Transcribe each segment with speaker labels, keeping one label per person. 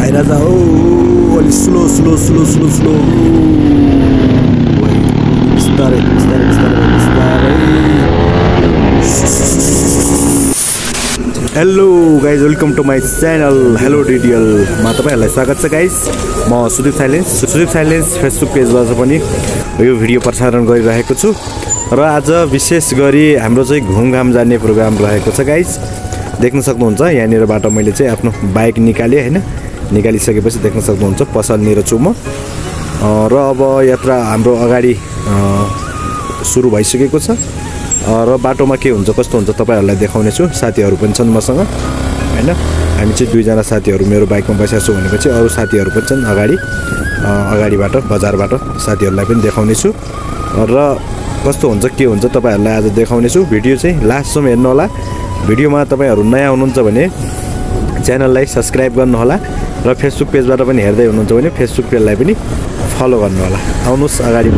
Speaker 1: आइराजा हो अलि slow slow slow slow slow बिस्तारै बिस्तारै बिस्तारै बिस्तारै। Hello guys, welcome to my channel hello DDL मा तपाईँहरूलाई स्वागत छ गाइज। म सुदीप साइलेन्स फेसबुक पेजबाट पनि यो भिडियो प्रसारण गरिरहेको छु र आज विशेष गरी हाम्रो चाहिँ घुमघाम जाने प्रोग्राम रहेको छ गाइज। देख्न सक्नुहुन्छ यहाँनिरबाट मैले चाहिँ आफ्नो बाइक निकालेँ होइन। निकालिसकेपछि देख्न सक्नुहुन्छ पसलनिर छु म र अब यात्रा हाम्रो अगाडि सुरु भइसकेको छ र बाटोमा के हुन्छ कस्तो हुन्छ तपाईँहरूलाई देखाउने छु। साथीहरू पनि छन् मसँग होइन। हामी चाहिँ दुईजना साथीहरू मेरो बाइकमा बसेको छु भनेपछि अरू साथीहरू पनि छन् अगाडिबाट बजारबाट साथीहरूलाई पनि देखाउने छु र कस्तो हुन्छ के हुन्छ तपाईँहरूलाई आज देखाउने छु। भिडियो चाहिँ लास्टसम्म हेर्नुहोला। भिडियोमा तपाईँहरू नयाँ हुनुहुन्छ भने च्यानललाई सब्सक्राइब गर्नुहोला र फेसबुक पेजबाट पनि हेर्दै हुनुहुन्छ भने फेसबुक पेजलाई पनि फलो गर्नुहोला। आउनुहोस् अगाडि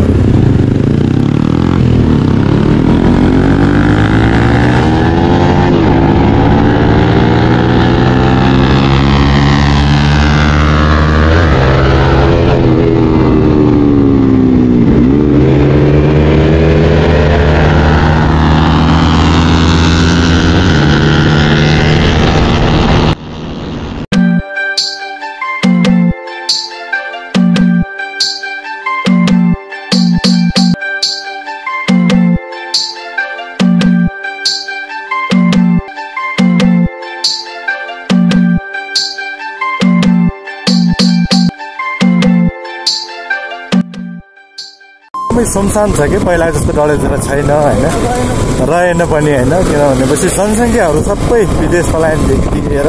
Speaker 1: सुनसान छ कि पहिला जस्तो डडेलधुरा छैन होइन। रहेन पनि होइन, किनभनेपछि जनसङ्ख्याहरू सबै विदेश पलायनदेखि लिएर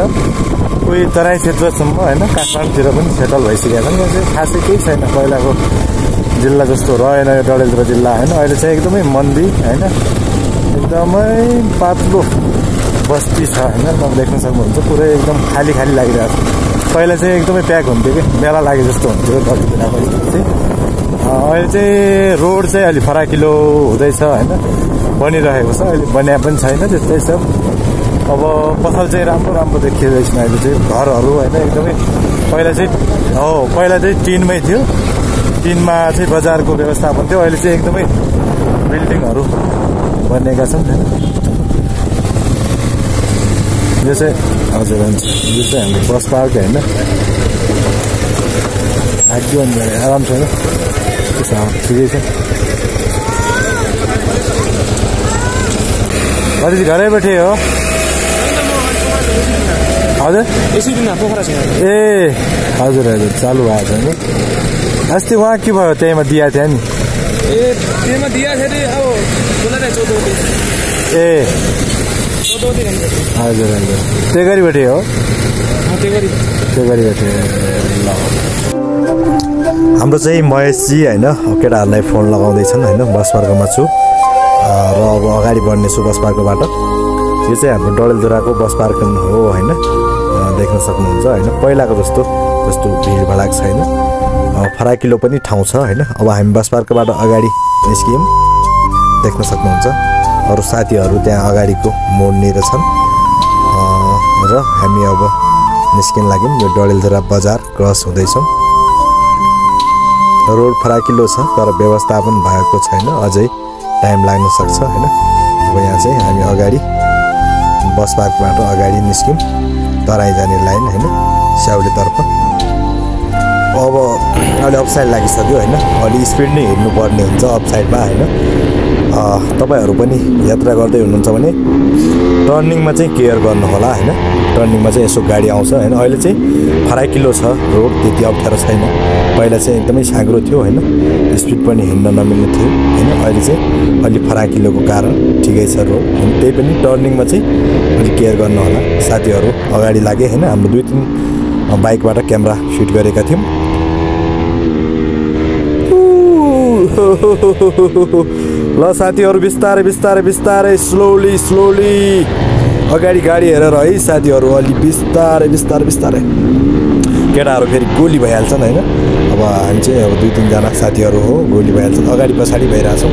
Speaker 1: कोही तराई क्षेत्रसम्म होइन काठमाडौँतिर पनि सेटल भइसकेका छन्। यो चाहिँ खासै केही छैन पहिलाको जिल्ला जस्तो रहेन यो डडेलधुरा जिल्ला होइन। अहिले चाहिँ एकदमै मन्दी होइन, एकदमै पातलो बस्ती छ होइन। तपाईँ देख्न सक्नुहुन्छ पुरै एकदम खाली खाली लागिरहेको छ। पहिला चाहिँ एकदमै प्याक हुन्थ्यो कि मेला लागे जस्तो हुन्थ्यो डडेलधुराको स्थिति चाहिँ। अहिले चाहिँ रोड चाहिँ अलि फराकिलो हुँदैछ होइन, बनिरहेको छ। अहिले बनिया पनि छैन त्यस्तै छ। अब पसल चाहिँ राम्रो देखिँदैछन् अहिले चाहिँ घरहरू होइन एकदमै। पहिला चाहिँ टिनमै थियो, टिनमा चाहिँ बजारको व्यवस्थापन थियो। अहिले चाहिँ एकदमै बिल्डिङहरू बनेका छन् होइन। यो चाहिँ हजुर हुन्छ, यो चाहिँ हाम्रो बस पार्क होइन। एकदम आराम छैन ठिकै छ। कति चाहिँ घरै बैठे हो हजुर? ए हजुर चालु भएको छ नि। अस्ति उहाँ के भयो त्यहीमा दिया थियो नि? ए हजुर त्यो गरी बैठे हो? त्यो गरी बैठे ल। हाम्रो चाहिँ महेशजी होइन केटाहरूलाई फोन लगाउँदैछन् होइन। बस पार्कमा छु र अब अगाडि बढ्नेछु बस पार्कबाट। यो चाहिँ हाम्रो डडेलधुराको बस पार्क हो होइन। देख्न सक्नुहुन्छ होइन, पहिलाको जस्तो भिडभाड छैन, फराकिलो पनि ठाउँ छ होइन। अब हामी बस पार्कबाट अगाडि निस्क्यौँ, देख्न सक्नुहुन्छ अरू साथीहरू त्यहाँ अगाडिको मोडनिर छन् र हामी अब निस्किन लाग्यौँ। यो डडेलधुरा बजार क्रस हुँदैछौँ। रोड फराकिलो छ तर व्यवस्थापन भएको छैन, अझै टाइम लाग्न सक्छ होइन। अब यहाँ चाहिँ हामी अगाडि बस पार्कबाट अगाडि निस्क्यौँ तराई जाने लाइन होइन, स्याउलेतर्फ। अब अहिले अफसाइड लागिसक्यो होइन, अलि स्पिड नै हिँड्नुपर्ने हुन्छ अफसाइडमा होइन। तपाईँहरू पनि यात्रा गर्दै हुनुहुन्छ भने टर्निङमा चाहिँ केयर गर्नुहोला होइन। टर्निङमा चाहिँ यसो गाडी आउँछ होइन। अहिले चाहिँ फराकिलो छ रोड, त्यति अप्ठ्यारो छैन। पहिला चाहिँ एकदमै साँग्रो थियो होइन, स्पिड पनि हिँड्न नमिल्ने थियो होइन। अहिले चाहिँ अलि फराकिलोको कारण ठिकै छ रोड होइन। त्यही पनि टर्निङमा चाहिँ अलिक केयर गर्नुहोला। साथीहरू अगाडि लागे होइन, हाम्रो 2-3 बाइकबाट क्यामेरा फिट गरेका थियौँ। ल साथीहरू बिस्तारै स्लोली अगाडि गाडी हेरेर है साथीहरू, अलि बिस्तारै केटाहरू फेरि गोली भइहाल्छन् होइन। अब हामी चाहिँ अब 2-3 जना साथीहरू हो, गोली भइहाल्छन्। अगाडि पछाडि भइरहेछौँ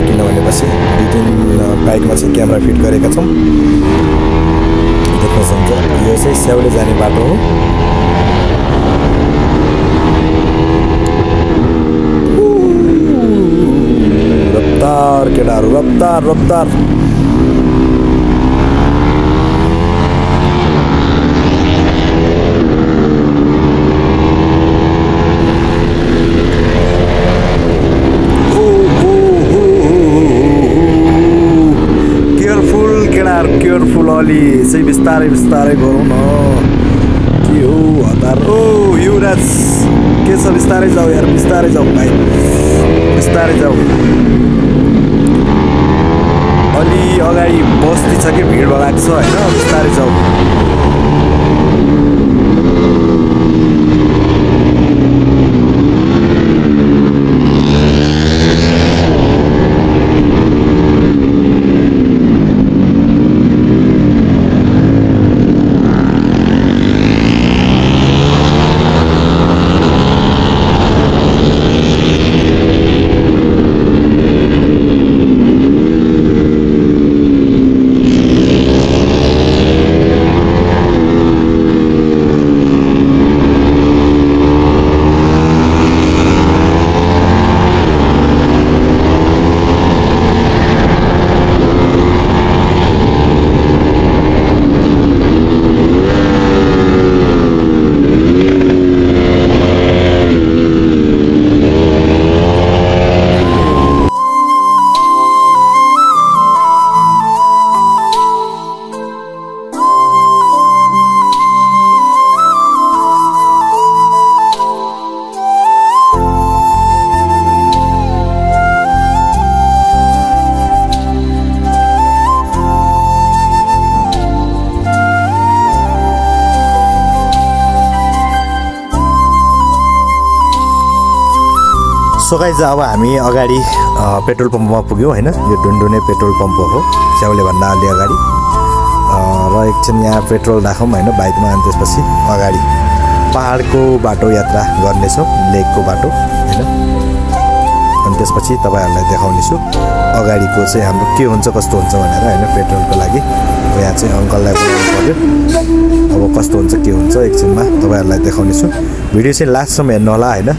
Speaker 1: किनभनेपछि 2-3 बाइकमा चाहिँ क्यामेरा फिट गरेका छौँ। देख्न सक्नुहुन्छ यो चाहिँ स्याउले जाने बाटो हो। रफ्तार रफ्तार केयरफुल अलि चाहिँ बिस्तारै बिस्तारै गरौँ न के हो हतार ओ युवराज के छ बिस्तारै जाऊ यार बिस्तारै जाऊ भाइ बिस्तारै जाऊ अलि अगाडि बस्ती छ कि भिड भएको छ होइन बिस्तारै जाऊ सो गाइज अब हामी अगाडि पेट्रोल पम्पमा पुग्यौँ होइन यो डुन्डुने पेट्रोल पम्प हो च्याउले भन्दा अलि अगाडि र एकछिन यहाँ पेट्रोल राखौँ होइन बाइकमा अनि त्यसपछि अगाडि पहाडको बाटो यात्रा गर्नेछौँ लेकको बाटो होइन अनि त्यसपछि तपाईँहरूलाई देखाउनेछु अगाडिको चाहिँ हाम्रो के हुन्छ कस्तो हुन्छ भनेर होइन पेट्रोलको लागि यहाँ चाहिँ अङ्कललाई बोलाउनु पर्यो अब कस्तो हुन्छ के हुन्छ एकछिनमा तपाईँहरूलाई देखाउनेछु भिडियो चाहिँ लास्टसम्म हेर्नु होला होइन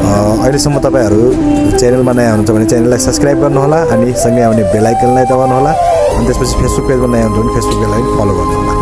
Speaker 1: अहिलेसम्म तपाईँहरू च्यानलमा नयाँ हुनुहुन्छ भने च्यानललाई सब्सक्राइब गर्नुहोला अनि सँगै आउने बेल आइकनलाई दबाउनु होला अनि त्यसपछि फेसबुक पेजमा नयाँ हुनुहुन्छ भने फेसबुक पेजलाई फलो गर्नुहोला